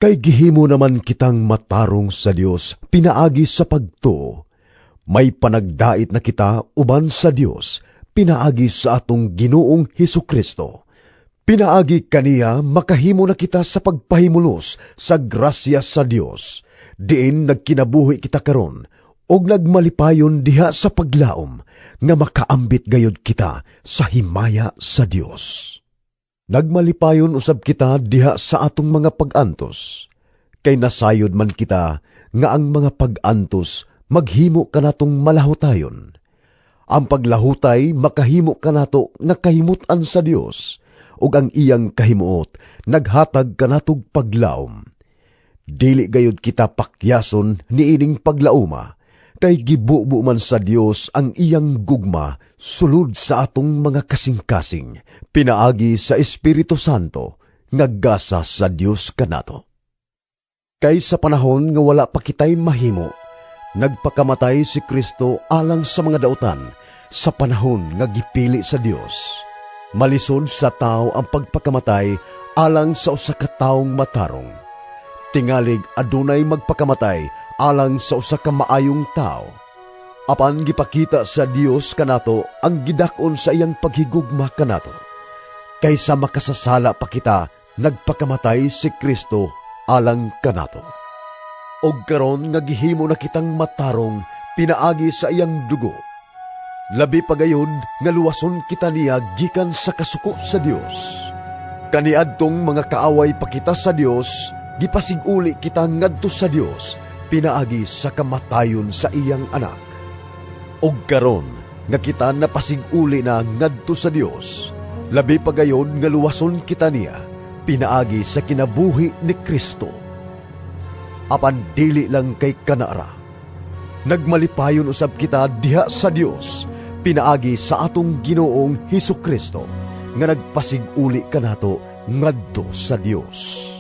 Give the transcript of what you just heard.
Kay gihimo naman kitang matarong sa Dios pinaagi sa pagtuo, may panagdait na kita uban sa Dios pinaagi sa atong Ginoong Hesus Kristo. Pinaagi kaniya makahimo na kita sa pagpahimulos sa grasya sa Dios, diin nagkinabuhi kita karon ug nagmalipayon diha sa paglaom nga makaambit gayud kita sa himaya sa Dios. Nagmalipayon usab kita diha sa atong mga pag-antos, kay nasayod man kita nga ang mga pag-antos maghimo kanatong malahutayon. Ang paglahutay makahimo kanato nga kahimut-an sa Dios, ug ang iyang kahimuot naghatag kanatog paglaom. Dili gayud kita pakyason niining paglaoma, kay gibubo man sa Dios ang iyang gugma sulod sa atong mga kasing-kasing pinaagi sa Espiritu Santo nga gasa sa Dios kanato. Kay sa panahon nga wala pa kitay mahimo, nagpakamatay si Kristo alang sa mga dautan sa panahon nga gipili sa Dios. Malisod sa tao ang pagpakamatay alang sa usa ka taong matarong. Tingalig adunay magpakamatay alang sa usa ka maayong tao. Apan gipakita sa Dios kanato ang gidak-on sa iyang paghigugma kanato. Kaysa makasasala pa kita, nagpakamatay si Kristo alang kanato. Og karon nga gihimo na kitang matarong pinaagi sa iyang dugo, labi pa gayud nga luwason kita niya gikan sa kasuko sa Dios. Kaniadtong mga kaaway pa kita sa Dios, gipasig-uli kita ngadto sa Dios pinaagi sa kamatayon sa iyang anak. Og karon nga kita napasig-uli na ngadto sa Dios, labi pa gayud nga luwason kita niya pinaagi sa kinabuhi ni Kristo. Apan dili lang kay kanara. Nagmalipayon usab kita diha sa Dios pinaagi sa atong Ginoong Hesus Kristo nga nagpasig-uli kanato ngadto sa Dios.